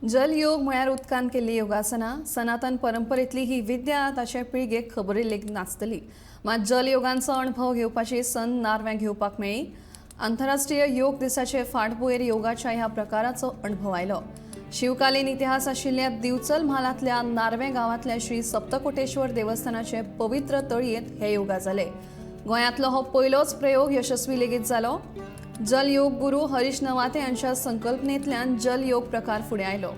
जलयोग म्हळ्यार उदकान केल्ली योगासनां. सनातन परंपरेतली ही विद्या ताचे पिळगेक खबरी लेगीत नासतली. मात जलयोगांचो अणभव घेवपाची संद नार्व्यां घेवपाक मेळ्ळी. आंतरराष्ट्रीय योग दिसाचे फाटभुंयेर योगाच्या ह्या प्रकाराचो अणभव आयलो. शिवकालीन इतिहास आशिल्ल्या दिवचल म्हालांतल्या नार्वें गांवांतल्या श्री सप्तकोटेश्वर देवस्थानाचे पवित्र तळयेंत हे योगा जाले. गोंयांतलो हो पयलोच प्रयोग यशस्वी लेगीत जालो. जलयोग गुरू हरीश नवाते हांच्या संकल्पनेंतल्यान जलयोग प्रकार फुडें आयलो.